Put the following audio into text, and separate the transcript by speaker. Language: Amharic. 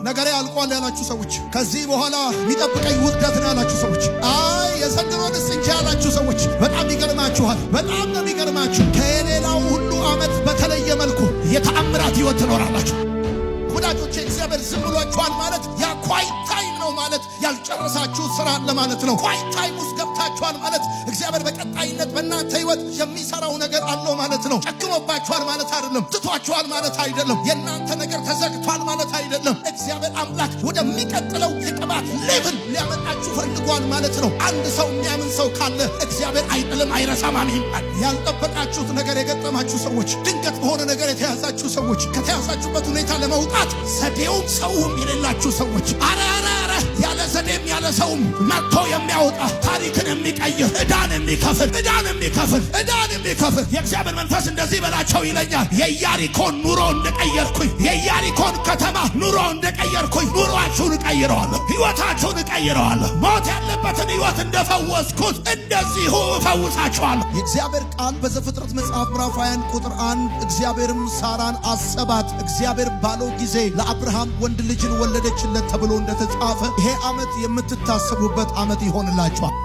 Speaker 1: ነገሬ አልቋል ያላችሁ ሰዎች፣ ከዚህ በኋላ የሚጠብቀኝ ውርደት ነው ያላችሁ ሰዎች፣ አይ የዘንድሮንስ እንጂ ያላችሁ ሰዎች፣ በጣም ይገርማችኋል። በጣም ነው የሚገርማችሁ። ከሌላው ሁሉ ዓመት በተለየ መልኩ የተአምራት ሕይወት ትኖራላችሁ። ወዳጆቼ፣ እግዚአብሔር ዝም ብሏችኋል ማለት ያ quiet time ነው ማለት ያልጨረሳችሁ ስራ አለ ማለት ነው። Quiet time ውስጥ ገብታችኋል ማለት እግዚአብሔር በቀጣይነት በእናንተ ህይወት የሚሰራው ነገር አለው ማለት ነው። ጨክኖባችኋል ማለት አይደለም። ትቷችኋል ማለት አይደለም። የእናንተ ነገር ተዘግቷል ማለት አይደለም። እግዚአብሔር አምላክ ወደሚቀጥለው የቅባት level ሊያመጣችሁ ፈልጓል ማለት ነው። አንድ ሰው የሚያምን ሰው ካለ እግዚአብሔር አይጥልም፣ አይረሳም። አሜን። ያልጠበቃችሁት ነገር የገጠማችሁ ሰዎች፣ ድንገት በሆነ ነገር የተያዛችሁ ሰዎች፣ ከተያዛችሁበት ሁኔታ ለመውጣት ዘዴውም ሰውም የሌላችሁ ሰዎች፣ አረ አረ አረ፣ ያለ ዘዴም ያለ ሰውም መጥቶ የሚያወጣ፣ ታሪክን የሚቀይር፣ ዕዳን የሚከፍል፣ ዕዳን የሚከፍል፣ ዕዳን የሚከፍል የእግዚአብሔር መንፈስ እንደዚህ በላቸው ይለኛል። የኢያሪኮን ኑሮ እንደቀየርኩኝ፣ የኢያሪኮን ከተማ ኑሮ እንደቀየርኩኝ ኑሯችሁን እቀይረዋለሁ፣ ሕይወታችሁን እቀይረዋለሁ። ሞት ያለበትን ሕይወት እንደፈወስኩት እንደዚሁ እፈውሳችኋለሁ። የእግዚአብሔር ቃል በዘፍጥረት መጽሐፍ ምዕራፍ 21 ቁጥር 1፣ እግዚአብሔርም ሳራን አሰባት፣ እግዚአብሔር ባለው ጊዜ ለአብርሃም ወንድ ልጅን ወለደችለት ተብሎ እንደተጻፈ ይሄ ዓመት የምትታሰቡበት ዓመት ይሆንላችኋል።